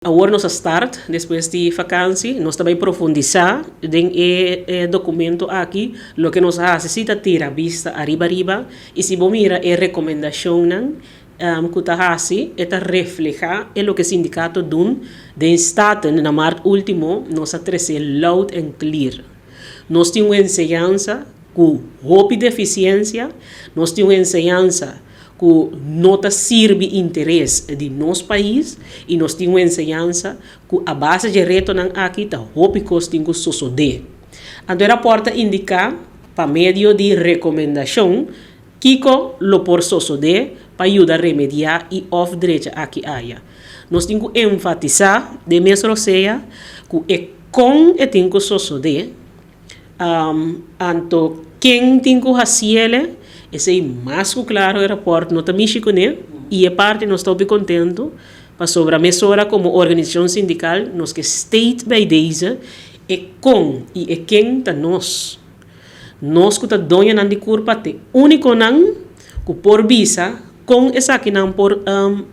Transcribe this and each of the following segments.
Awor nos a start despues di vakansi, nos ta bai profundisá den e dokumento aki. Loke nos a hasi si ta tira bista ariba ariba i si bo mira e rekomendashonnan ku ta hasi e ta reflehá e loke sindikato dun den Staten na mart último. Nos a trese loud and clear: nos tin un enseñansa ku hopi defisiensia, nos tin un enseñansa ku no ta sirbi interes di nos pais i nos tin un enseñansa ku a base di retonan aki ta hopi kos tin ku sosodé. Anto e rapòrt ta indiká pa medio di rekomendashon kiko lo por sosodé pa yuda remediá i òf drecha aki aya. Nos tin ku enfatisá den mes rosea ku e kon e tin ku sosodé, anto ken tin ku hasiele, esei mas ku klaro e rapòrt no ta mishi kuné i e parti nos ta hopi kontentu pasobra mesora komo organisashon sindikal nos ke state bij deze e kon i e ken ta nos. Nos ku ta doñonan di kurpa t'e únikonan ku por bisa kon esakinan por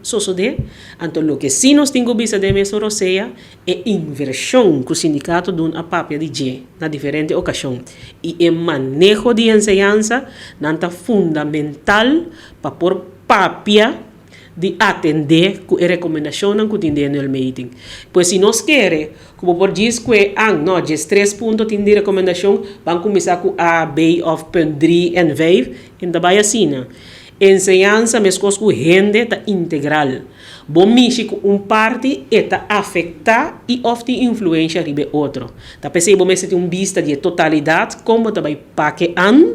sosodé. Anto loke sí nos tin ku bisa den mesun rosea, e invershon ku sindikato dun a papia di dje na diferente okashon i e maneho di enseñansa nan ta fundamental pa por papia di atendé ku e rekomendashonnan ku tin den e nulmeting. Pues si nos kere ku bo por djis ku e an no djes tres punto tin di rekomendashon, ban kuminsá ku A, B òf punt dri en vijf, en ta bai asina. Enseñansa meskos ku hende ta integral. Bo mishi ku un parti e ta afektá i òf tin influensha riba e otro. Ta p'esei bo mester tin un bista di e totalidat kon bo ta bai pake an.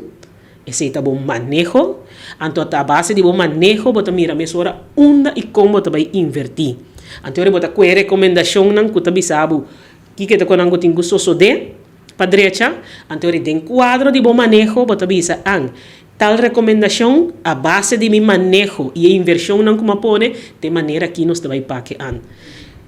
Esei ta bo maneho. Anto ta a base di bo maneho bo ta mira mesora unda i kon bo ta bai invertí. Anto ora bo ta kohe rekomendashonnan ku ta bisa bo kiko ta konan ku tin ku sosodé pa drecha, anto ora den kuadro di bo maneho bo ta bisa, An, tal rekomendashon a base di mi maneho i e invershonnan ku mi a pone, ta e manera aki nos ta bai pake an.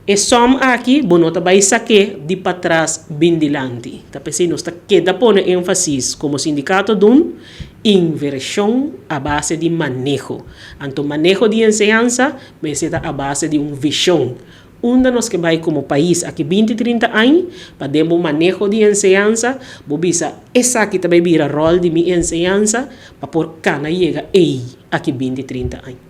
E sòm aki bo no ta bai sak'é di patras bin dilanti. Ta p'esei nos ta keda pone énfasis komo sindikato dun invershon a base di maneho. Anto maneho di enseñansa mester ta a base di un vishon. Unda nos ke bai komo pais aki 20, 30 añ? Pa den bo maneho di enseñansa bo bisa esaki ta bai bira ròl di mi enseñansa pa por kana yega ei aki 20, 30 añ.